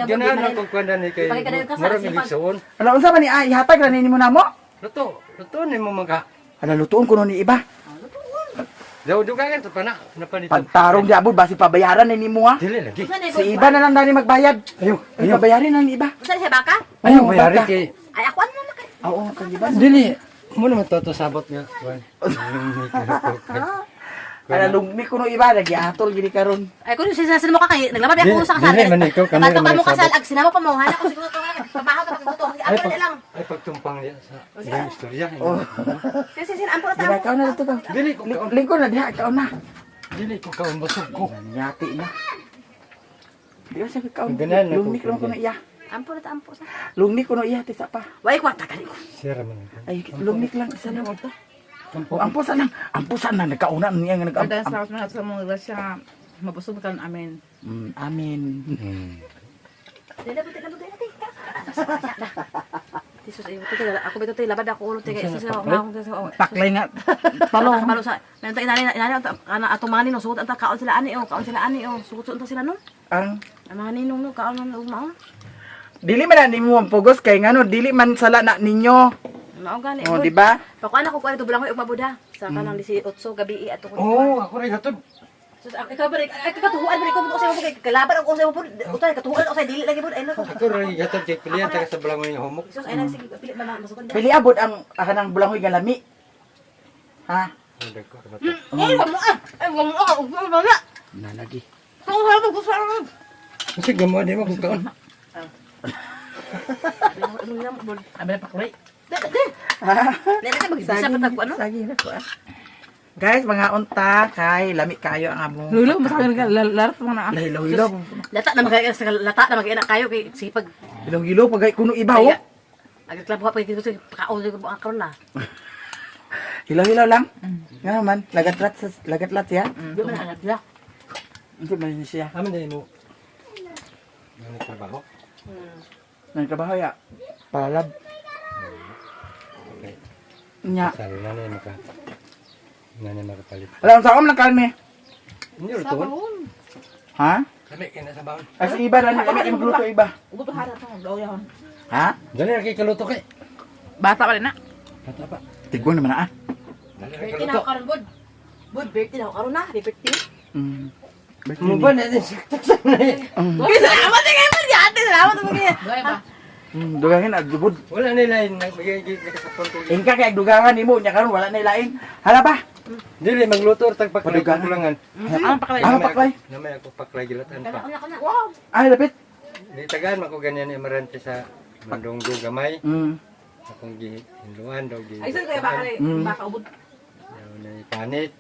Ganahan ako kuan ni kay mura mi ligsoon. Ala, unsa man ni ah, ihatag ra nimo namo? Luto, luto ni mo mga. Ala, lutuon kuno ni iba. Daw dugangan to pa na. Napanito. Pagtarong di abot basi pabayaran ni nimo ha. Dili lagi. Si iba na lang dani magbayad. Ayo, Ay, ayo. pabayarin na ni iba. Unsa ni siya baka? Ayo Oo, bayari baka. kay. Ay ako ano na kay. Oo, kag iba. Dili mo naman to to sabot nga. Kuan. Ala, lugmi kuno iba nagiatol gini karon. Ay kun siya sa mo ka kay naglaba biya ko sa kasal. Dili man ikaw, kami Kato ra pa man mo kasal sabot. ag sinama pa mo hana ko siguro to pabaho ta pagluto. Ay, Ako pag, na lang. ay pagtumpang niya sa iyang istorya. Oh. Sige sige ampo na Dira ta. kaon na dito ka. Dili ko kaon. Lingkod na diha kaon na. Dili ko kaon busog ko. Nanyati na. Di ba siya kaon? Ganahan na Lugmi ko, kuno kuno iya. Ampo na ta ampo sa. Lugmi kuno iya tisa pa. Way kwarta kani ko. Sira man. ako. Ay, lugmik lang isa lang. Kampo. Oh, ampo sa lang. Ampo sa lang nagkauna niya nga nag Pagdating sa mga sa mga iglesia, mabusog ka amen. Amen. Dili buti na buti na ti. Jesus ay buti ako bito tay labad ako ulo tay kay sa ako. Paklay nga. Talong. Kabalo sa meron ta inani inani ana ato mga ninong suot anta kaon sila ani oh, kaon sila ani oh, suot unta sila no. Ang Ang mga ninong no, kaon man ugma oh. dili man na nimo ang pugos kay ngano dili man sala na ninyo. Mao gani. Oh, di ba? Pakuan ako kuan ito bulang ko ugma buda. Sa kanang 18 gabi ato ko. Oo, ako rin hatod. Sus, ako ikaw ba rin? Ay, katuhuan ba rin ko sa mo kay kalaban ako sa mo utay katuhuan ako sa dili lagi bud ay nako. Ako rin hatod kay pilihan ta sa balangoy nga humok. Sus, ay nang sige pili man masukan. Pili abot ang kanang bulanghoy nga lami. Ha? Ang ko ba to? Ay, wag mo ah. Ay, wag mo ah. Wag mo na. Nalagi. Kung wala ko sa ano. Kasi gamo di mo kung kaon. Amen paklay. Dili ka magbisa pa tag ano. Sagi na ko ah. Guys, mga unta kay lami kayo ang among. Lulo, masakit ka larat mo na. Hilaw-hilaw. Lata na magay sa lata na magay na kayo kay sipag Hilaw-hilaw pag kuno iba oh. Agklab pa kay gusto kaon ko ang karon na. Hilaw-hilaw lang. Nga naman, lagatlat sa lagatlat siya. Di man agad la. Hindi man siya. Amin din mo. Ano trabaho? Nagtrabaho ya. Palab. Okay. Nya. Sabi na ni maka. Na ni makapalit. Alam sa lang kalme. Hindi luto. Ha? Kami kay na sa baon. Ay si iba na kami kay magluto iba. Ubot harat mo, daw yahon. Ha? Dali ra kay kaluto kay. Bata pa rin na. Bata pa. Tigwan naman na ah. Dali ra Birthday na kaluto. ako karon bud. Bud birthday na ako karon na, happy birthday. Mo ba na din sakto sa na. Okay, salamat eh kayo man ate, salamat mo kayo. Dugay pa. Dugangin ag jubod. Wala nila nagbigay nakasapon ko. Ingka kay dugangan nimo nya karon wala na ilain. Hala ba? Dili magluto or tagpaklay Padugangan. kulangan. Ang paklay. Ah, paklay. Namay ako paklay gilatan pa. Ako na. Wow. Ay lapit. Di tagaan man ko ganyan ni Amarante sa Mandonggo gamay. Akong gihinluan daw gi. Ay, saan kaya baka baka ubot. Yaw na panit.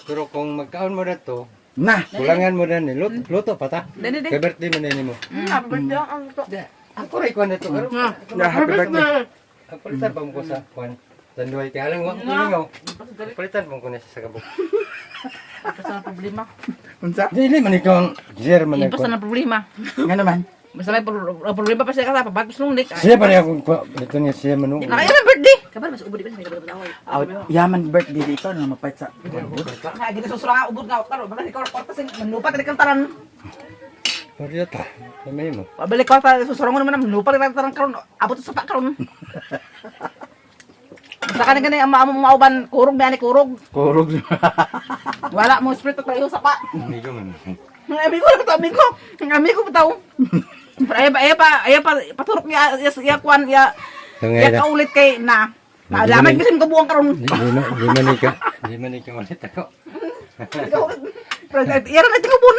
Pero kung magkaon mo na to, Na. kulangan mo na ni luto, luto pa ta. Dili, dili. Kay birthday man na nimo. Happy birthday ang luto. Di, ako ray kuan na to. Karon Na happy birthday. ang palitan pa mo ko sa kuan. Tanduay kay alang wa ko lingaw. Palitan pa mo ko na siya sa kabuk. Basta na problema. Unsa? Dili man ikaw ang zero man Basta ako. na problema. Nga naman. Basta may problema pa siya kasi pabat lunglik. Siya pa rin ako ito niya siya man. Nakaya na birthday. Kabar mas ubod di ba sa may kabalo. Out. Yaman birthday dito na mapait sa. Kaya gini susura nga ubot nga karo. Baka ikaw kwarta sing manupa kali kang taran. Paryo ta. Kamay mo. Pabalik kwarta susura mo naman manupa kali taran karon. Abot sa pa karon. Basta ka na gani ang maamong mauban kurog may ani kurog. Kurog. Wala mo spirit tayo sa pa. Amigo man. Ang amigo lang to, amigo. Ang amigo pa tao. Pero ay pa, paturok niya, ya, ya, kuan, ya, ya kaulit kay na. Naalaman kasi mo kabuang karon. Di man ikaw. Di man ikaw ulit ako. Pero iya na tingubon.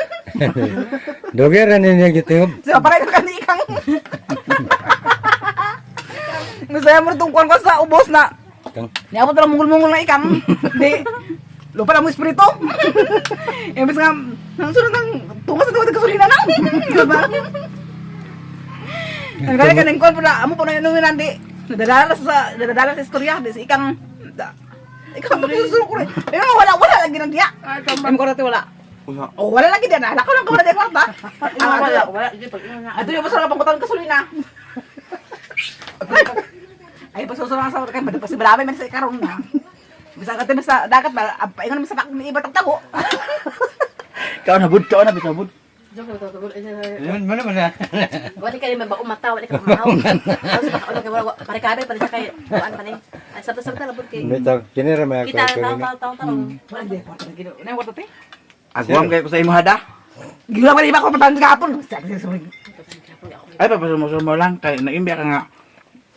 Dogera ni niya gitiob. Sa para ka ni ikang. Masaya mo itong kuan ko sa ubos na. Kang Niabot lang mungol-mungol na ikang. Di. Lupa na mo espiritu. Imbes nga, ang sunod ng tungas na tuwad gasolina na. Diba? Ang gaya ka ng kuan po na, amo po na yun nandi. Nadadala sa istorya, di si ikang, ikang magsusunod ko rin. Pero nga, wala, wala lagi nang diya. Ay, ko wala. Oh, wala lagi diya. Nahala ko lang kung wala diya kwarta. Wala, wala. Ato yung basura pang gasolina. Ay, pasusunod sa kay madapos si marami man sa ikaron na. Bisa ka sa dagat ba, paingon man sa pak ni iba tagtago. Kaon na bud, kaon na bitaw bud. Joke to to. Yun mo naman na. Wala ka rin mabaong mata, wala ka mahaw. Tapos baka wala ka wala parekabe pa siya kay kuan pa ni. Ay sabta-sabta labot kay. Bitaw, kini ra may ako. Kita taw taw taw taw. Wala di kwarta na gino. Ina kwarta te. Agwam kayo ko sa imo hada. Gila ba iba ko patan gapon. Ay, papasumo-sumo lang. Kay naimbya ka nga.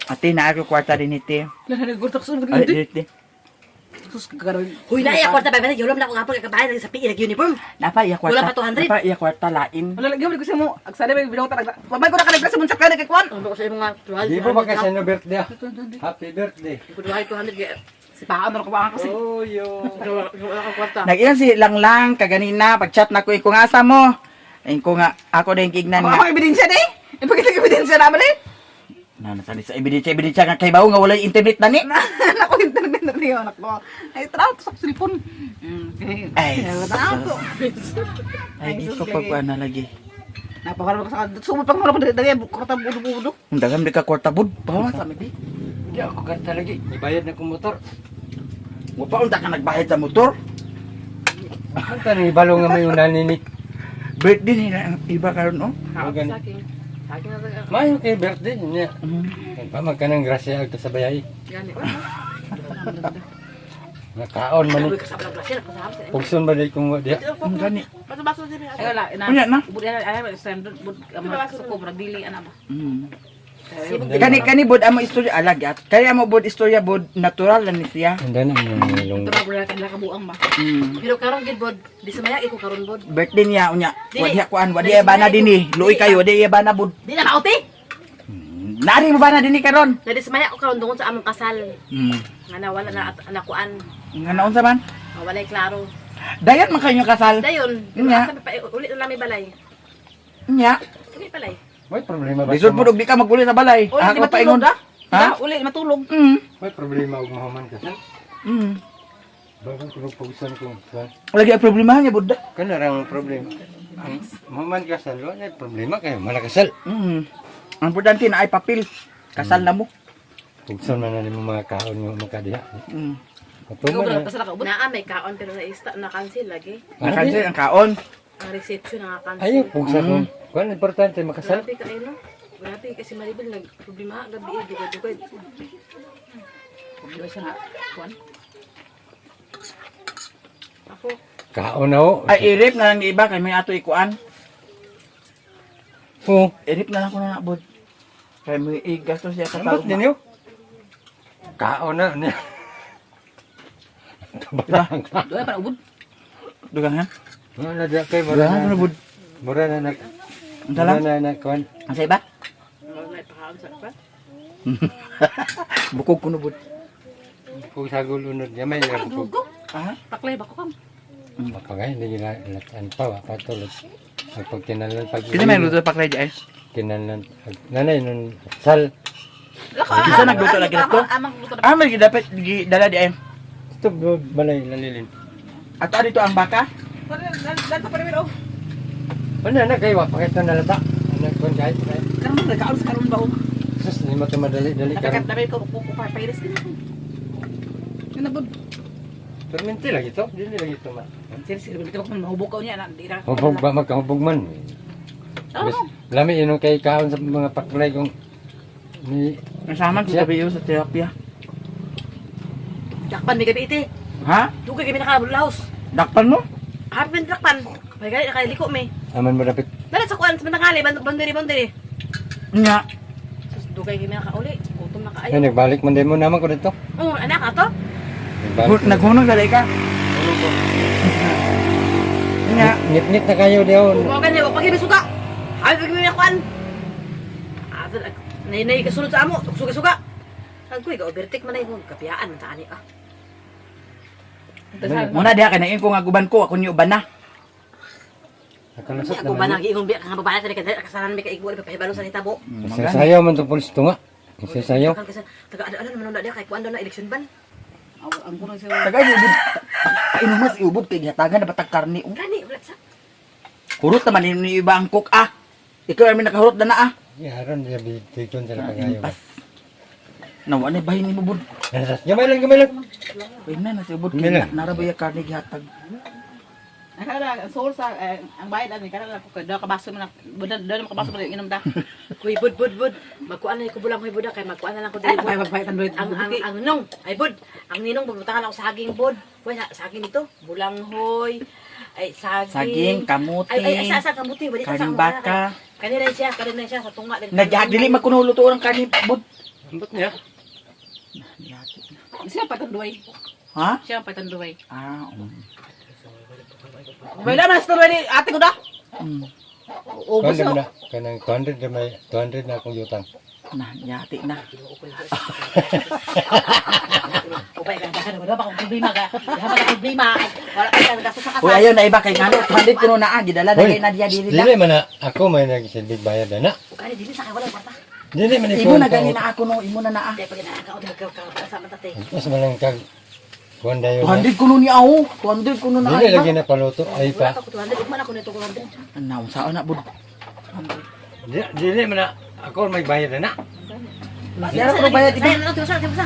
Ate, naa ko kwarta din iti. Ay, iti. Sus kagaroy. Huy na iya kwarta ba ba yulom na ko gapon kay kabahay sa PE nag uniform. Napa iya kwarta. Wala pa 200? Napa iya kwarta lain. Wala lagi ko sa mo. Agsali may bidaw talaga. Babay ko na kanay sa munsak kay kwan. Ano ko sa imong nga Di ba ba kasi no birthday? Ah? Happy birthday. 200 kay Si paan na ko ba kasi. Oh, yo. wala ka kwarta. Nag-ilan si Langlang kaganina pag-chat na ko iko nga asa mo. Ay ko nga ako din gignan Ako nga. ang ebidensya ni. Ipakita ang ebidensya naman eh. Na nasa sa ebidensya ebidensya nga kay bawo nga walay internet na ni. Nako internet na niyo nako. Ay traw to sa cellphone. Okay. Ay, Tao to. Ay, di ko pagkuan na lagi. Napakaroon ko sa sumod pang mga dali kwarta budo-budo. Ang daghan di ka kwarta bud. Bawa sa mi. Di ako karta lagi. Ibayad na kong motor. Wa pa unta ka nagbayad sa motor. Ang tanong ibalo nga may unani ni. Birthday nila ang iba karon oh. Magan. Saking. Saking na Mayo kay birthday niya. Mm. Pa magkanang grasya agto sa bayay. gani. Nakaon man ni. Uy kasabla grasya na sa. Pugson ba di kung diha? Ang gani. Baso-baso din. Ay wala ina. Unya na. Bud ay ay sa bud sa ko dili ana ba. Mm. Kani kani bod amo istorya alag at kaya mo bod istorya bod natural lang ni siya. Ang dana mo nilong. Ito ba wala ka buang ba. Mm. Pero karon gid bod, di sa maya ko karon bod. Birthday niya unya. Dili. Wadi kuan, wadi bana dinhi. Luoy kayo, wadi bana bud. Di na mauti. Nari mo bana dinhi karon. Na di sa maya ko karon dungon sa among kasal. Mm. Nga na wala na nakuan. Nga naunsa man? Nga walay klaro. Dayon man kayo kasal. Dayon, Yun nga. asa pa ulit na lang may balay. Nya. Uli balay. May problema ba? Lisod pud og di ka maguli sa balay. Uli di Ako matulog paingon. da. Ha? Ha? Uli matulog. May problema og mahuman ka. Mm. Bakit ko pugson ko? Lagi ang problema niya budda. Kana rang problema. Ang mahuman ka sa wala na problema kayo malakasal. Mm. Ang importante na ay papel. Kasal na mo. Pugson man na nimo mga kaon nga makadiha. Mm. Ikaw Matuman ba na. pasala ka ubod? Naa may kaon pero na ista na cancel lagi. Nakansel ang kaon. Ang reception na cancel. Ayo pugson ko. Kuan importante makasal. Grabe ka no. Grabe kasi Maribel nag problema gabi eh dugay-dugay. Di ba siya nga kuan? Ako Kaon na ho. Ay irip na lang ni iba kay may ato ikuan. Oo. Irip na lang ko na nabod. Kay may igastos siya sa Ambot tao. ninyo. Kaon na niya. Kabarang ka. Doon pa ubod. Dugang ha? Wala diya kay mura Dugang na. na bud. Mura na na. Unsa lang? Mura na na kuan. Ang sa iba? wala na ipakaon sa pa. Bukog kuno bud. Kung sagol unod niya may ra bukog. Ha? Paklay ba ko kam? Mapagay hindi gina latan pa wa patulog. Ang pagkinalan pag Kini may luto paklay di ay. Kinalan nanay nun sal. Isa nagluto lagi na to. Amang luto na. Ah, may dapat dala di ay. Ito balay lalilin. Ato dito ang baka. Danto pa rin oh. Wala na kay wa pakita na lata. Anak kuan kay. Karon nagkaon sa karon ba oh. Sus ni mo madali dali Nakakat karon. na ko ko ko pairis din. Yun na bud. Permente lagi to, dili lagi to ma. Sir sir bitaw ko mahubog ka niya na di ra. Hubog ba magkahubog man. Oh. Lami inong kay kaon sa mga paklay kung ni Nasama ko sa biyo sa tilapia. Dakpan may gabi ite. Ha? Dugay kami nakabulaos. Dakpan mo? Harpin dakpan. May gali nakaliko may. aman mo dapat Dala sa kuan sa manangali banderi banderi. Nya. Sus dugay kami nakauli. Gutom na Ay, kaayo. nagbalik man din mo naman ko dito. Oh, anak ato. Nagbalik. Naghunong sa ka. Nya. Ngit-ngit na kayo diyon. Mo gani wa pag suka. Habi pag mi kuan. Ato nay nay kasulod sa amo, suga-suga. Ang kuy ga overtake man ay mo kapiyaan man ta ani ah. Muna diha kay nain ko nga guban ko ako niyo uban na. Nakalusot Ako ba naman. nang ingon biya ka nga babae ta kay kasalan mi kay igwa pahibalo sa hitabo. Sayo man to pulis to nga. Sayo. Kasi taga ano ano man na diha kay kuan daw na election ban. Ang kuno siya. Tagay ubod. Painumas iubod kay gihatagan na batag karni. Oh. Gani wala sa. Hurot naman ni iba ang cook ah. Ikaw ay may nakahurot na na ah. Yaron dia bitikon sa pagayo. Pas. Nawa ni bahin ni mo bud. Gamay lang, gamay lang. Uy na na si ubod Hindi na. kay narabay ang karni gihatag. Nakala ang soul sa ang bayad ani kada ko daw kabaso mo na daw makabaso mo inom ta. Kuy bud bud bud. Magkuan na ko bulang huy buda kay magkuan na lang ko dili Ay, bud. bay bay tandoy. Ang ninong, ay bud. Ang ninong bubutangan ako sa saging bud. Hoy sa saging dito, bulanghoy. Ay saging. Saging, kamuti. Ay ay sa kamuti, wali ta sa Kaning baka. Kanina siya sa tunga din. Nagdili makuno luto ang kanin bud. Ambot niya. Siya pa tandoy. Ha? Siya pa tandoy. Ah, Wala man sa tandoy ni ate ko da. Ubos Kuan na. na. Kanang 200 na may 200 na akong yutang. Na, yati na. Ubay ka dahan wala ba akong problema ka. Wala ba problema. Wala ka gasto sa Uy, ayaw na iba kay ngano 200 kuno na ah, gidala na kay Nadia diri Dili man na ako may nagsilbig bayad na. Kani dili sa kay wala kwarta. Dili man Imo na gani na ako no, imo na naa. Di pa ginaka ko ka sa mata te. Mas man lang kag kuan dayon. na. 200 kuno ni aw, 200 kuno na. Dili lagi na paluto ay Wala pa. pa ko 200 ugma na ko nito 200. Na, unsaon na bud. Dili man na ako may bayad na. Yara ko bayad iba. Ay, ano tiwas tiwas.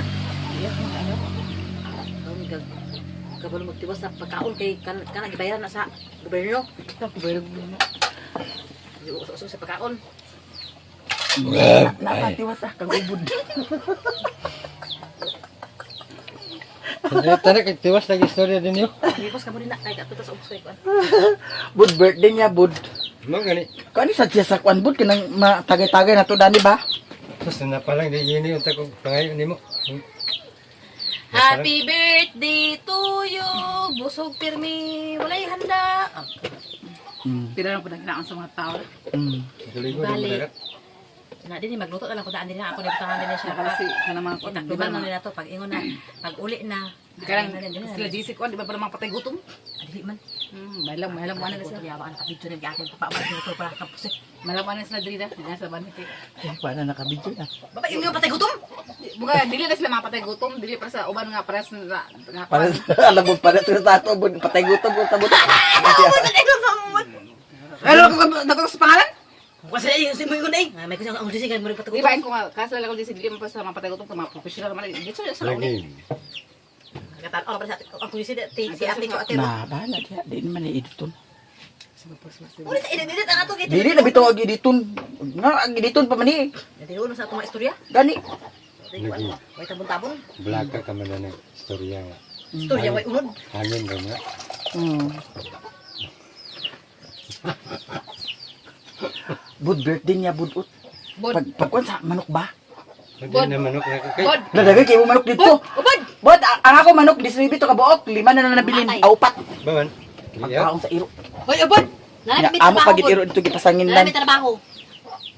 Kabalo magtiwas sa pagkaon kay kana gibayaran na sa gobyerno. Gobyerno. Uso sa pagkaon. Napatiwas ah kag ubod. Tara kay tiwas lagi istorya din yo. Gipos ka mo din na kay kato sa ubos kay kuan. Bud birthday niya bud. Mo gani. Kani sa siya sa kuan bud kanang matagay-tagay na to dani ba? Sus na pa lang di gini unta ko pangayo nimo. Happy birthday to you. Busog pirmi, walay handa. Pila lang po naghinaan sa mga tao. Tuligo din mo Bali. dagat. Na din magluto na lang ko daan din na ako nagtangan din siya. Kasi kana mga kuan, di ba Itakluban na mga nila to pag ingon na, pag uli na. Karang Ano na, sila GC kuan, di ba para mga patay gutom? Dili man. Malang malang mo na sila. Yawa ka video na akin pa pa dito para kapos. Malang mo na sila diri da. Dili sa banhit. Eh, wala nakabidyo na. Baba yung nga patay gutom. Buka dili na sila mga patay gutom, dili para sa uban nga para sa nga Para sa alam mo para sa tato bud patay gutom ko tabot. Ano ko nagko sa pangalan? Kasi ay yung simoy ko na eh. May kasi ang disi kay mo patay Di gutom. ba ko nga kasal ako disi dili man pa sa mga patay gutom sa mga professional man. Dito sa Lagi. Nagatan-on pa sa ang kusi si ate ko ate. Na bahala diha di man ni editon. Uli sa edit ang ato Dili na bitaw ag editon. Nga ag editon pa man ni. Natinuon sa atong mga istorya. Gani. Lagi. Way tabon-tabon. Blaka ka man na ng istorya nga. Istorya way unod. Hangin ra na. Bud birthday niya bud ut. Bud. Pag pagkuan sa manok ba? Lagi na manok na kay. Bod. Ladagay kay mo manok dito. Ubod. Bud, ang ako manok distribute ka buok, lima na lang nabilin, Matay. aupat. Baman. Iya. Pagkaon sa iro. Hoy ubod. Nya, Nanami amo trabaho. pag iro dito gipasangin Nanami lan. trabaho.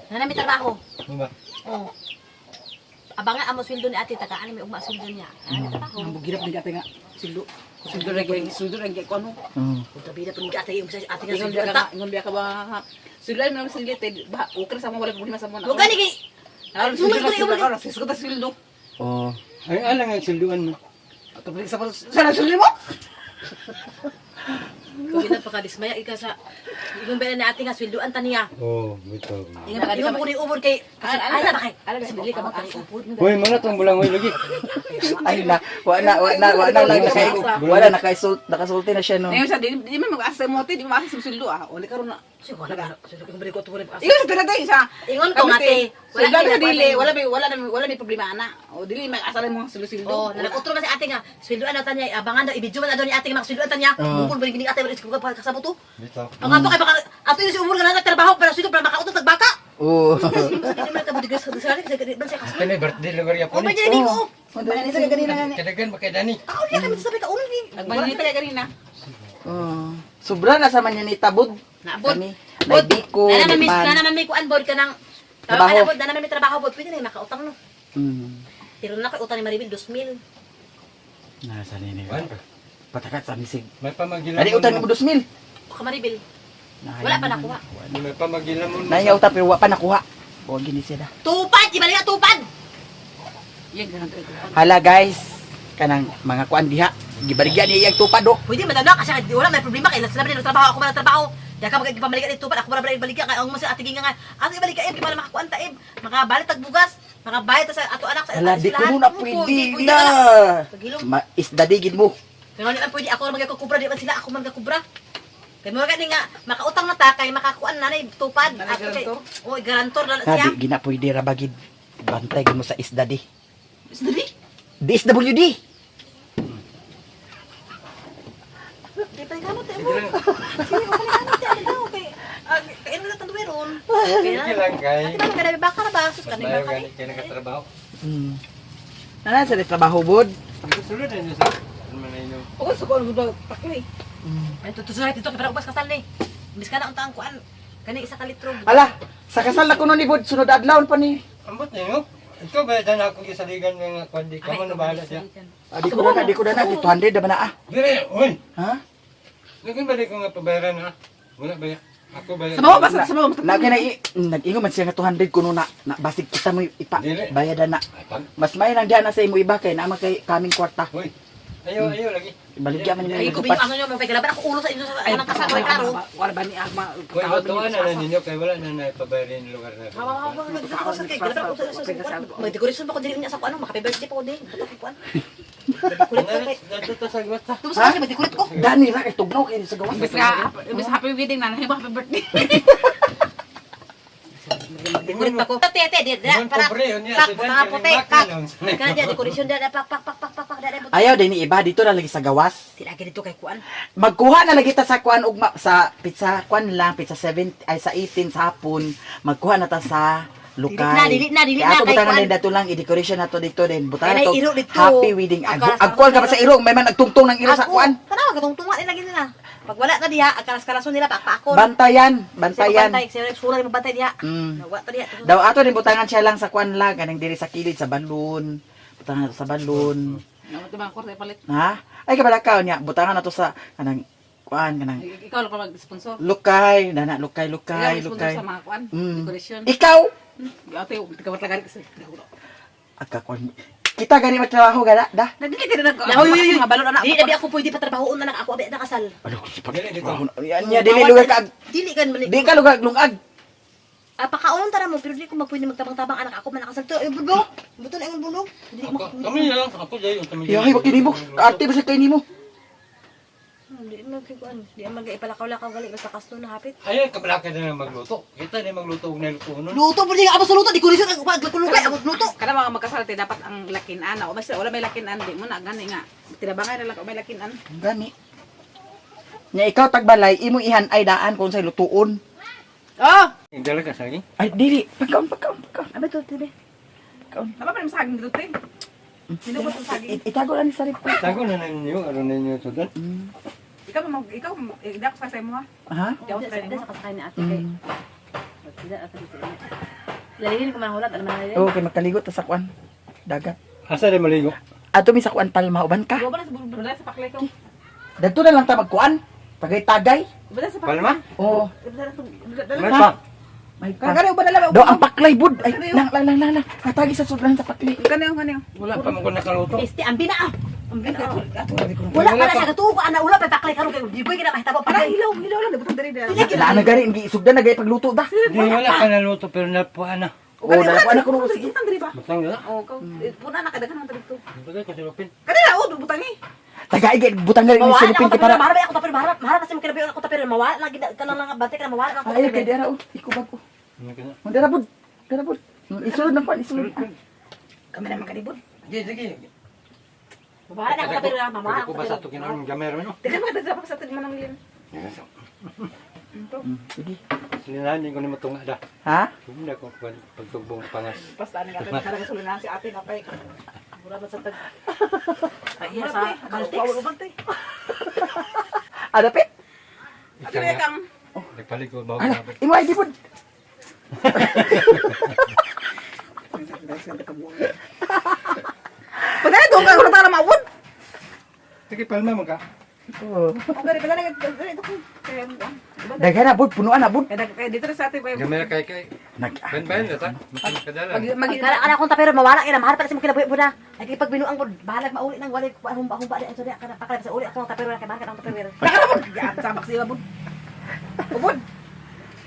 Nanami trabaho. Ba. Oh. Abangan amo sweldo ni ate tagaan may ugma sweldo niya. Nanami trabaho. Ang bugirap ni ate nga sildo. Sildo ra gyud, sildo ra gyud ko ano. Kung tabi na po ni ate yung sa ate nga Ingon sweldo biya ka ta. ingon biya ka ba? Sildo man ang sildo te ba okay sa mo wala problema sa mo. Huwag gani kay Ano sildo na sildo ka, sildo ta sildo. Oh. Ay alang ang silduan mo. Ato sa sa sildo mo. Kung na pakadismaya ika sa ingon ba ni ate nga sweldoan ta niya. Oh, bitaw. Ingon ingon ko ni ubod kay kasi ay na ba kay. Alam ka dili ka mag-asa. Hoy, mga tong bulang hoy lagi. Ay na, wa na wa na wa na lagi sa wala nakaisult nakasulti na siya no. Ngayon sa dili di man mag-asa mo te, di man mag-asa sa sildo ah. Uli karon na. Sige wala ka. Sweldo ko ko to Ingon sa tira te sa. Ingon ko nga, te, wala Wala kina- sa dili, wala may problema ana. O dili mag-asa lang mo sildo sildo. Oh, nalakutro man si ate nga sweldoan na ta niya. Abangan daw ibidyo man daw ni ate nga sweldoan ta niya. Bukol ba ni ate ba ko kasabot to. Bitaw. Ang ato kay baka ato yung si umur nga nagtrabaho para sweldo para makautot nagbaka. Oh. Hindi man ka budigas sa sa sa sa kasunod. Kani birthday lugar ya Oh, po ni. ba niya ko. Manita ka ganina nga. Kadagan ba kay Dani? Ako niya kami sabi ka ulo ni. Nagmaninita ka kanina. Oh. Sobra na sa manyanita bud. Na bud. Kami. May biko, Na naman may miss, pan. na naman may kuan bod ka ng Trabaho. Trabaho. Na naman may trabaho bod. Pwede na yung makautang no. Pero na ko'y utang ni Maribel 2,000. Nasa nini. Wan pa. Patakat sa misig. May pamagilamon. Dali utang mo 2,000. O ka Maribel. Wala pa nakuha. May pamagilamon. Naya utang pero wa pa nakuha. Wa gini siya. Tupad, ibalik na tupad. Yan ganun to. Hala guys, kanang mga kuan diha. Gibarigyan niya iyang tupad oh. Pwede man na kasi wala may problema kay sila man trabaho ako man trabaho. Di ka magpamalikan ni tupad ako man ba ibalik kay ang mo sa ating nga ato ibalik ib kay para makakuan ta ib makabalit tag bugas makabayad ta sa ato anak sa Hala di ko eskwelahan. na Oo, pwede pwede na. Pagilom. Ma isda di gid mo. Pero hindi man pwede ako man magkakubra di man sila ako man kakubra. Kay mo gani nga makautang na ta kay makakuan na na tupad. Ato kay oh garantor na na siya. Sabi, gina pwede ra bagid. Bantay gid mo sa isda di. Isda di? DSWD. Di pa gamot mo. Sige, okay na gamot ano daw kay kay ano na tandueron. Sige lang kay. Ate ba kada baka ra ba sus Mas kani mayo baka gani kay nakatrabaho. Nana sa trabaho bod. Sulod na inyo sa. Ano man na inyo? O sa ko ano paklay. Ay tutusuray dito kay para ubas kasal ni. Imbis ka na unta ang kuan. Kani isa ka litro. Ala, sa kasal na kuno ni bod sunod adlaw pa ni. Ambot ninyo. Ikaw ba dan ako gisaligan nga kwan di ka man na bahala siya. Ah, di ko na, di ko na, di 200 na ba na ah. Dire, oy. Ha? Lagyan ba di ko nga pabayaran ha? Wala ba ya? Ako ba ya? Sa bawa ba sa bawa Lagi na nag-ingo man siya nga 200 kuno na, na basig kita mo ipa Dili. bayadan na. Ay, pag. Mas may nang diyan na sa imo iba kay naama kay kaming kwarta. Hoy. Ayo, ayo lagi. Ibaligya man Ay nimo ko yung ano nyo magpagalaban ako ulo sa inyo sa anang kasal kay klaro. Wala ba ni agma? Hoy, batuan na na ninyo kay wala na na pabayaran yung lugar na. Mag-decoration pa ko dili niya sa kuan, maka birthday pa ko din. Buto ko kuan. Mag-decorate ko kay. Dito ta sa gawas ta. Tubos ka mag-decorate ko. Dani ra kay tugnaw kay sa gawas. Imbis nga imbis happy wedding na happy birthday. Mag-decorate pa ko. Te te di Ingon para. pobre, yun niya, Kak, si Dan, mga puti, kay kak. Baka, Kana dia decoration dia pak pak pak pak pak pak dia. Ayaw din ni iba dito na lagi sa gawas. Tilagi dito kay kuan. Magkuha na lagi ta sa kuan ugma sa pizza kuan lang pizza 7 ay sa 18 sa hapon. Magkuha na ta sa lukay. Dili na, dili na, dili Kaya na, ato kay butangan kuan. din dato lang i-decoration nato dito din. Butangan Kay nato na iro dito. happy wedding. Ag Agkaras- agkuan ka pa sa iro, may man nagtungtong ng iro sa Ako, kuan. Kana magatungtungan nila gini na. Pag wala ka diha, agkaras-karason nila pakpakon. Bantayan, bantayan. Bantay, sila sura ni bantay diha. Wala ta diha. Daw ato din butangan siya lang sa kuan lang kaning diri sa kilid sa balon. Butangan nato sa balon. Namo to mga kwarta palit. Ha? Ay kabalakaw niya, butangan nato sa kanang kuan kanang Ikaw lang pa mag-sponsor. lukay, nana lukay Ikaw lukay mag-sponsor lukay. sa mga kuan, decoration. Ikaw Ate, ikaw talaga kasi. Agka kuan. Kita gani magtrabaho gana da. Nagdili ka na Oy, oy, oy. Mga balon anak. Dili na bi ako pwede patrabahoon na lang ako abi na kasal. Ano si pag Dili dito. Yan niya dili lugar ka. Dili kan man. Di ka lugar lungag. Ah, pakaon tara mo pero dili ko magpwede magtabang-tabang anak ako man nakasal to. Ay, bulbog. Buto na ang bulog. Dili mo. Ako, kami na lang. Ako dahil. Kami Yahay wa kini mo. Arte ba sa kay nimo? Dili man kay kuan. Di ang magipalakaw-lakaw gali basta kasto na hapit. Ayaw, kabalaka na lang magluto. Kita na magluto og naluto nun. Luto pud ako sa luto di ko lisod ang pagkulugay ako luto. Kada mga magkasal te dapat ang lakinan. O basta wala may lakinan di mo na gani nga. Tinabangay na lang kung may lakinan. Gani. Nya ikaw tagbalay imo ihan ay daan kung say lutuon. Oh! Dala ka sa akin. Ay dili, pagkaon pagkaon pagkaon. Abi to tibi. Tama pa rin saging dito te. Sino ba sa saging? Itago lang ni sa rep. Tago na na ninyo. Aron ninyo sudan. Ikaw mag ikaw hindi ako sa mo ha. Ha? Hindi ako sa mo. Sa kasakay ni ate kay. Lalilin ko man hulat alam na Okay, magkaligo ta sa kuan. Dagat. Asa rin maligo? Ato mi sa kuan palma uban ka. Wala sa wala sa paklay ko. Dadto na lang ta magkuan. Tagay-tagay. Wala sa paklay. Palma? Oo. May pa. May pa. Kagani uban na lang. Do ang paklay bud. Ay lang lang lang lang. lang. Hatagi sa sudlan sa paklay. Kani kani. Wala pa mo ko nakaluto. Este ambi na ah. Ambi na. ah. Wala Wala pa na sa katuo ko ana wala pa paklay karon kay di ko gina mahitabo Para paklay. hilaw hilaw lang butang diri diri. Na na gani hindi sugdan na gay pagluto da. Di wala pa naluto pero napuan na. Oh, na kuan ako sige. Butang diri ba? Butang na. Oh, ka puna na kadaghan man dito. Bagay ko silupin. Kani na oh butang ni. Tagay gay butang gani ni Mawala silupin ako kay tapos para. maharap ako tapos maharap maharap kasi mo kinabiyon ako tapos mawala lagi kanang lang bantay kana mawala lang ako. Ay kay dara oh, ikubag ko. Ano ka na? Dara bud. Dara bud. Isulod ng kuan, isulod. Kami na makaribod. Sige, sige. Mawala na ako tapos mawala Ko ako. ba sa to kinaon gamay no? Daghan man daghan pa sa tid manang lin. Sige. Sinahan ko ni matunga da. Ha? Hindi ko pagtugbong pangas. Basta ani nga kada kasulinan si ate na pay. Mura man sa tag. Ay sa Caltex. Adapit. Ate na kang Nagpalig ko bago Ala, na. imo ID bud. Pagdali doon ka wala ta maawod. Sige, palma mo ka. Oo. Ang gani pagdali dali ito ko. Kaya Daghan na bud, punuan na bud. kaya dito na sa ate kay Gamay kay kay. Nag Ban-ban na ta. Makadala. mag mag Kana kana akong tapero mawala kay maharap kasi mo kinabuhi po na. Ay pag binuang ko bahalag mauli nang walay humba humba di so kana pakalap sa uli akong tapero kay maharap akong tapero. Nakalabod. Yan sabak siya bud. Ubod.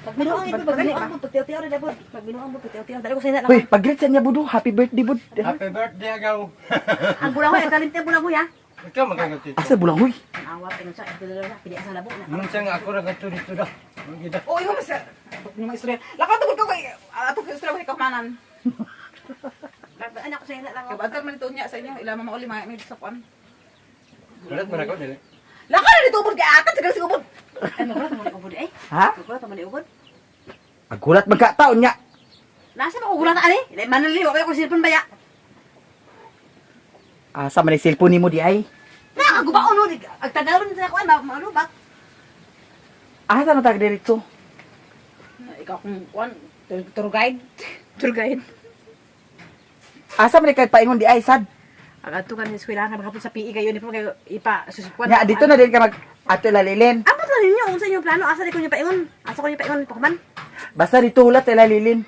Pag binuang ito pag binuang mo pagtiyaw-tiyaw ra dabod. Pag binuang mo pagtiyaw-tiyaw dali ko sa ina Uy, pag-greet sa niya budo, happy birthday bud. Happy birthday agaw. Ang bulangoy ang kalimte bulangoy ha. Ikaw magkagatito. Asa bulang huy? Awa pinun sa ito na pili sa labo na. Minsan nga ako ra gato dito da. Magida. Oh, ikaw mas yung mga istorya. Lakaw tugod ko kay ato kay istorya kay kamanan. Anak ko sa ila lang. Kay bagal man ito niya sa inyo, ila mama uli may sa kuan. Ulat man ako dili. Lakaw na dito ubod kay atat siguro sig ubod. Ay magulat mo ni ubod eh. Ha? Magulat mo ni ubod. Agulat man ka taon niya. Nasa ba kugulat ani? Manali wa ko cellphone baya. Asa man ang cellphone nimo di ay? Nakagubaon no ag tagalon sa kuan maano ba? Asa man tag diretso? Ikaw kung kuan tour guide. Tour guide. Asa man kay paingon di ay sad? Ang adto kan sa eskwelahan ka makapod sa PE kayo ni pa kayo ipa susukuan. Nya dito na din ka mag ato lalilin. Amot lang ninyo unsa inyong plano asa di ko niyo paingon? Asa ko niyo paingon pakuman? Basta dito hulat lalilin.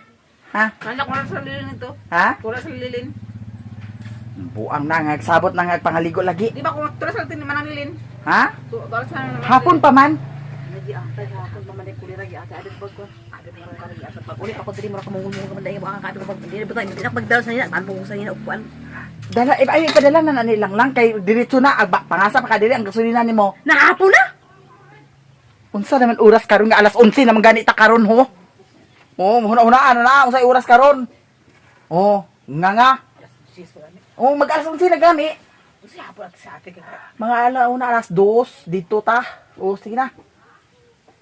Ha? Wala ko sa lilin ito. Ha? Wala sa lilin. Buang na nga sabot na nga pangaligo lagi. Di ba kung tura sa lilin manang lilin? Ha? Tura sa Hapon pa man. Lagi ang tay hapon pa man kulira gi ate adit bag ko. Adit mo ka lagi atat bag. Uli ako diri mo ka mungol man dai ang kadto bag. Dili ba dili magdalo sa nila tanpo ko sa nila upuan. Dala eh, ay ipadala na na nilang lang kay diretso na agba pangasa pa ka diri ang gasolina nimo. Nahapon na. Unsa naman oras karon nga alas 11 naman gani ta karon ho. Oh, huna-huna ano na unsay oras karon? Oh, nga nga. Oh, mag alas 11 na gani. Unsa hapon at sa ate kay. Mga alauna alas 2 dito ta. Oh, sige na.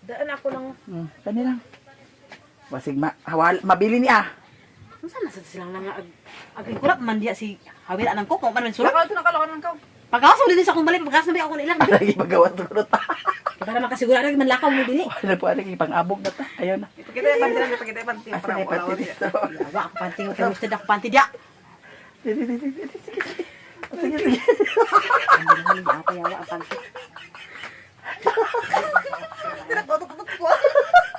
Daan ako lang. Kani lang. Basig ma hawal mabili niya. Unsa na sa silang nga ag ag man diya si Hawil anang ko man man sulok. Lakaw ito nakalakan kau. Pagkawas mo din sa akong balay, pagkawas na ba ako ilang. Lagi pagawa to ta. Para makasigurado man lakaw mo dinhi. Wala po lagi pang-abog na ta. Ayaw na. Ipakita yung panty lang, ipakita yung panty. Asa na yung panty dito? Yawa ako panty, kay gusto ako panty diya. Sige, sige, sige. Sige, sige. Ako yawa ang panty.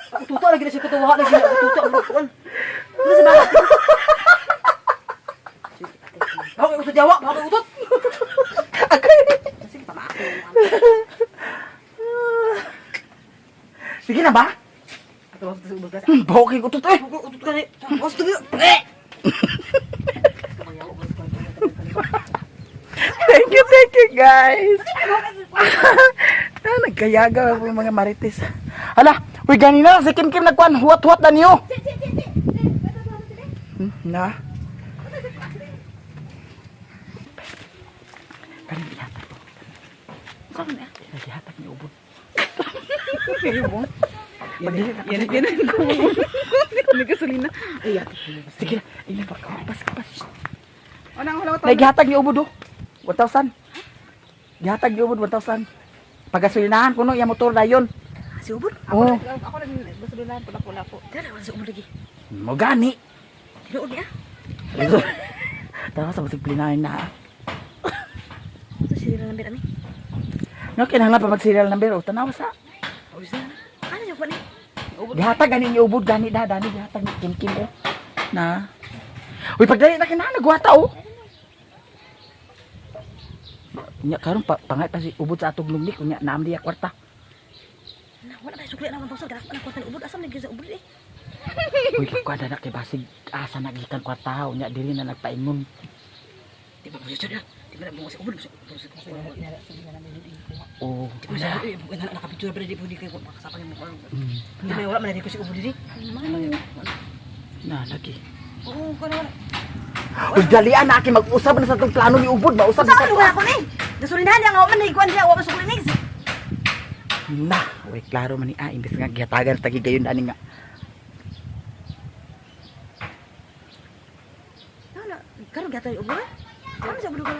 Ako tuto lagi na siya katuwa lagi na ako tuto ang kuan. Ano sa bata? Ako utot yawa, ako utot. Agay. Sige pa maako. Sige na ba? Ato sa ubod ka. Bokay ko to eh. Utot ka ni. Gusto eh. Thank you guys. Ah, nagkayaga po yung mga marites. Hala, uy ganina si Kim Kim nagkuan, huwat-huwat na niyo. Na. Kanin ihatag ko. Saan na? Ihatag ni ubod. Yan yan ko. May gasolina. Ay, Sige na, ina pa pas pas. Unang wala to. Naghatag ni ubod oh. 1,000. Gihatag ni ubod 1,000. Pagasolinahan kuno iya motor dayon. Si ubod. Oh, Ako lang gasolina pula pula po. Dara wala si ubod lagi. mo gani. Tinuod niya. Tara sa disiplinahin na. Sa sila lang ani. No, kinahanglan pa mag serial number o tanawa sa. Uy, sa. Ano yung kuan ni? Gihatag gani ni ubod gani da dani gihatag ni Kim Kim oh. Na. Uy pagdali na kinahanglan nagwata oh. Nya karon pa pangay pa si ubod sa atong lungnik unya naam diya kwarta. Na wala ba sukli na 1,000 kana na kwarta ni ubod asam ni sa ubod eh. Uy kuan na kay basig asa nagikan kwarta unya dili na nagpaingon. Di ba mo siya? Di ba mo sa ubod? Oh. Di ba sa eh na nakapicture pa di po di kay makasapang mo. Di ba wala man di ko si ubod diri. Na lagi. Oo, kana wala. Uy dalian na aki mag-usab na sa atong plano ni ubod mausab na Sa sa ano wala ko ni? Gasolinahan niya nga man ni kuan diya wa man sukli ni. Na, uy klaro man ni ah imbes nga gihatagan tagi gayon ani nga. Ano karon gatay ubod? Ano sa ubod ko?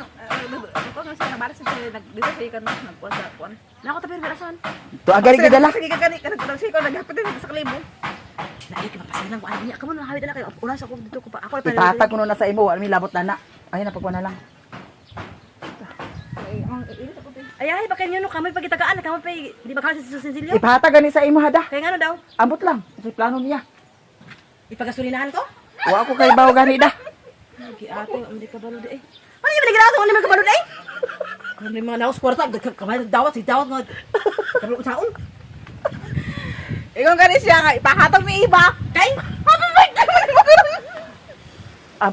Ako nga siya nabara sa siya nag dito siya kan nagkuan sa kuan. Na ako tapir asan? To agari gidala. Sige ka kani kan nagkuan siya naghapit din sa kalibo. Na ay kay mapasilang ko ani niya kamo na hawid na kayo. Una sa ko dito ko pa ako Ipahatag ko na sa imo, wala mi labot na na. Ay na pagkuan na lang. Ay, ang ilis ako te. Ay ay baka inyo no kamo pagitagaan kamo pa di ba kamo sa Cecilio? Ipahatag gani sa imo hada. Kaya ngano daw? Ambot lang. Kasi plano niya. Ipagasolinahan ko? Wa ko kay bawo gani da. Lagi ate, hindi ka balod eh. Ano yung binigyan ako? Ano yung kabalod eh? Kung may mga naos kwarta, kamay dawat, si dawat nga. Kabalod saon. Ingon gani siya nga ipahatag ni iba. Kay? Happy birthday man mo. Ah.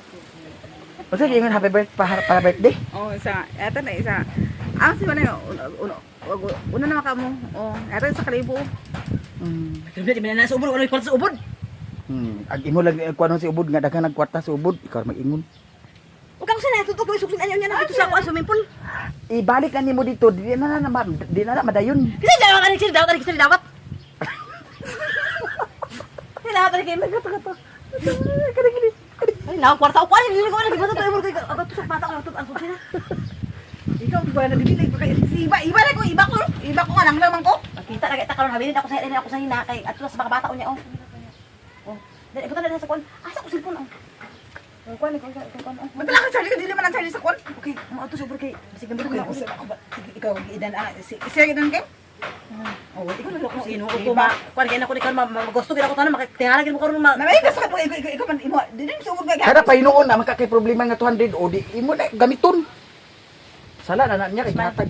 Unsa ingon happy birthday para, para birthday? Oh, isa. Eto na isa. Ang si wala uno una na maka mo. Oh, ato sa kalibo. Grabe, di man na sa ubod, wala kwarta sa ubod. Ag imo lang kuno si ubod nga daghan nagkwarta sa ubod, ikaw ra mag-ingon. Ug ako sana tutok ko suksin anyo niya na dito sa kuan swimming pool. Ibalik na nimo dito, di na na madayon. Kasi dawat ani sir, dawat ani sir, dawat. Sir, dawat ani kay magkato. Ay, na kwarta ko ani dili ko ani basta to kay ato sa bata ko ato ang suksin na. Ikaw di ba na dili ko kay si iba iba na ko iba ko iba ko nga lang lamang ko. Makita na kita karon habilin ako sa hina ako sa hina kay ato sa mga bata unya oh. Oh, dali butan na sa kuan. Asa ko cellphone oh. Ang kuan ko kuan oh. Matala ka Charlie dili man ang Charlie sa kon. Okay, mo ato sa kay basig gamit ko. Ako ba ikaw idan ah si siya idan kay? Oh, ikaw na Ko ginoo ko ma kuan kay na ko ni karon magusto gid ako tanan makatingala gid mo karon ma. Na may gusto ka ikaw ikaw ikaw man imo dili sa ubod nga. Kada pahinuon na magka kay problema nga 200 o di imo na gamiton. Sala na na niya kay gihatag.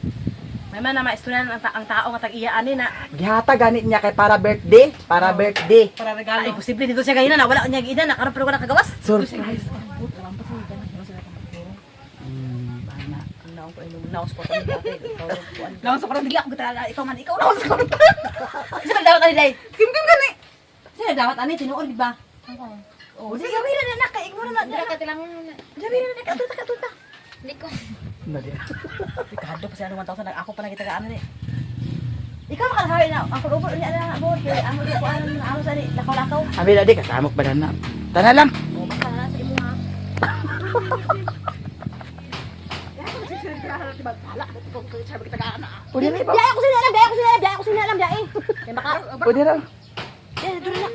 May man na maestunan ang tao nga tag-iya ani na. Gihatag gani niya kay para birthday, para birthday. Para regalo. Ay, posible dito siya ganina na wala niya giidan na karon pero wala kagawas. Surprise. Naong ko inom naong ko tan dati. Lawan sa koron dili ako gitala ikaw man ikaw lawan sa koron. Sino dawat ani day? Kim kim gani. Sino dawat ani tinuod di ba? Oh, sige gawin na na kay igmo na na. Gawin na na katunta katunta. Na di. Ricardo pa siya 1,000 ako pa lagi tagaan ni. Ikaw makalahawi na ang kulubot niya na bo kay amo ko ano na amo sa ni lakaw-lakaw. Abi na di kasamok ba na. Tana lang. Oh, basta na sa imo ha. Pwede na iba. Biyahe ko sila alam, biyahe ko sila alam, biyahe ko sila alam, biyahe. Kay maka Pwede na. eh duro na.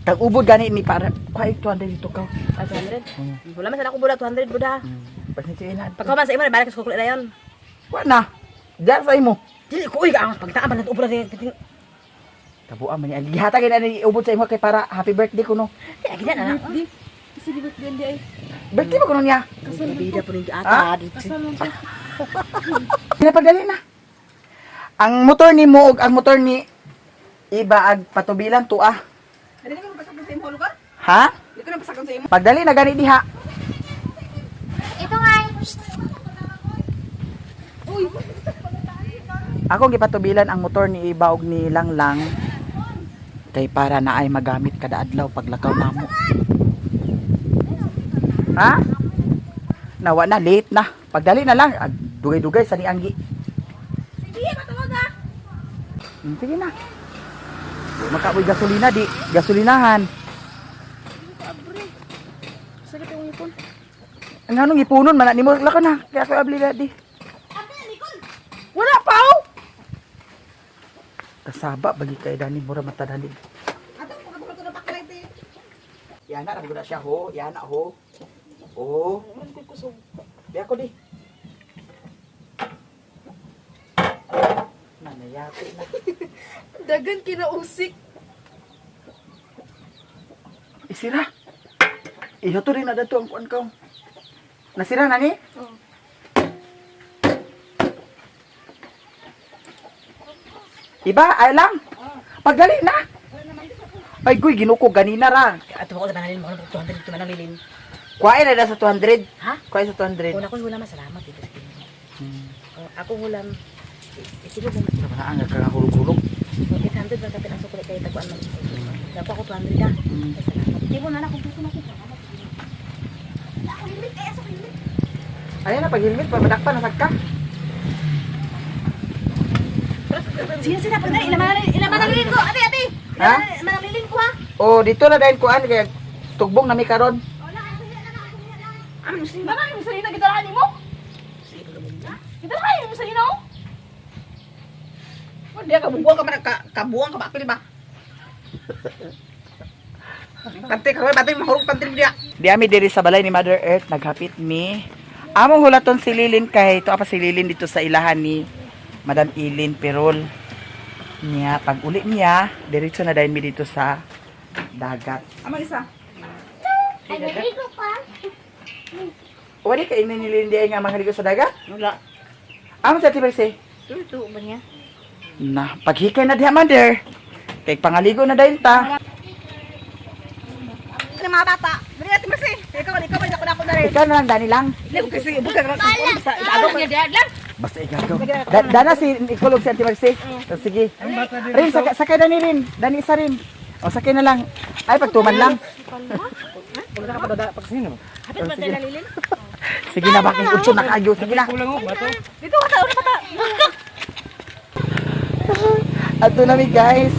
Tag ubod gani ni para kuha 200 dito ka. Ah, 200. Wala man sana ako buda 200 buda. Pasensya na. Pagkaman sa imo na balik sa kukuli na yon. Wa na. Diyan sa imo. Dili ko uy ang pagtaan pa nato ubra ting. Kabuan man ni ang gihatag na ni ubod sa imo kay para happy birthday kuno. Di agi na na. Birthday ba kuno niya? Bida po ning Ah? ata dito. Pinapadali na. Ang motor ni mo ug ang motor ni Iba ag patubilan tuah. Dili ko pasakon sa imo lugar. Ha? Dili ko na pasakon sa imo. Pagdali na gani diha. Ito nga. Ako gipatubilan ang motor ni Iba og ni Langlang kay para na ay magamit kada adlaw paglakaw namo. Ha? Nawa na late na. Pagdali na lang ag dugay-dugay sa nianggi. Sige, matawag ah. Sige na. Makaboy gasolina di gasolinahan. Sakit ang ipon. Ang anong ipunon man na nimo lako na. Kaya ako abli na di. Wala pa oh. Kasaba bagi kay dani mura mata dani. Ato ko ko na pakalay ti. Yana ra gud siya ho, yana ho. Oh. Biya ko di. Nanayati na. Dagan kinausik. Isira. Iyo to rin na dato ang kuan ko. Nasira na ni? Iba, ay lang. Pagdali na. Ay, guy, ginuko ganina ra. Ato ko tanan mo 200 dito man ang lilin. Kuhain na sa 200. Ha? Kuhain sa 200. Una ko hula salamat dito sa Ginoo. Oh, ako hulam. Isilo mo Wala ang nagkakahulog-hulog. 800 ba kapit ang sukli kay taguan man. Dapo ako 200 ah. Ay, salamat. Di mo na na kung gusto na ko. Ayan na, pag-helmet, pamadakpan, nasag ka. Sino sila pag dali ilaman ang lilin ko. Ate ate. Ha? Ilaman ang lilin ko ha. O, dito na dahil kuan, kaya tugbong na mi karon. Ano si Mana mo sarina gidalahan nimo? Gidalahan mo sarina oh. Wala ka bubuang ka man ka kabuang ka ba pili ba? Pante ka bate mahurog pante dia. Di ami diri sa balay ni Mother Earth naghapit mi. Among hulaton si Lilin kay ito pa si Lilin dito sa ilahan ni Madam Ilin Perol. Niya pag uli niya, diretso na dayon mi dito sa dagat. Amang isa. Ay, naligo pa. Wala ka ingnan ni Lilin di ay nga mangaligo sa dagat? Wala. Amo sa Tiberse? Tuto ba niya? Na, paghikay na diha Mother. Kay pangaligo na dayon ta. Ano mga bata? Dali natin Mercy. Ikaw ikaw man ako na ako na rin. Ikaw na lang, Dani lang. Hindi ko kasi bukan ra sa igago. Basta ikaw. Dana si Nicole ug si Auntie Mercy. Oh, sige. Rin, sakay Dani rin. Dani isa rin. O, sakay na lang. Ay, pagtuman lang. Hapit ba tayo lalilin? Sige na, bakit udto na kayo. Sige na. Kulang oh, bato. Dito ka sa una bata. Ato na mi guys.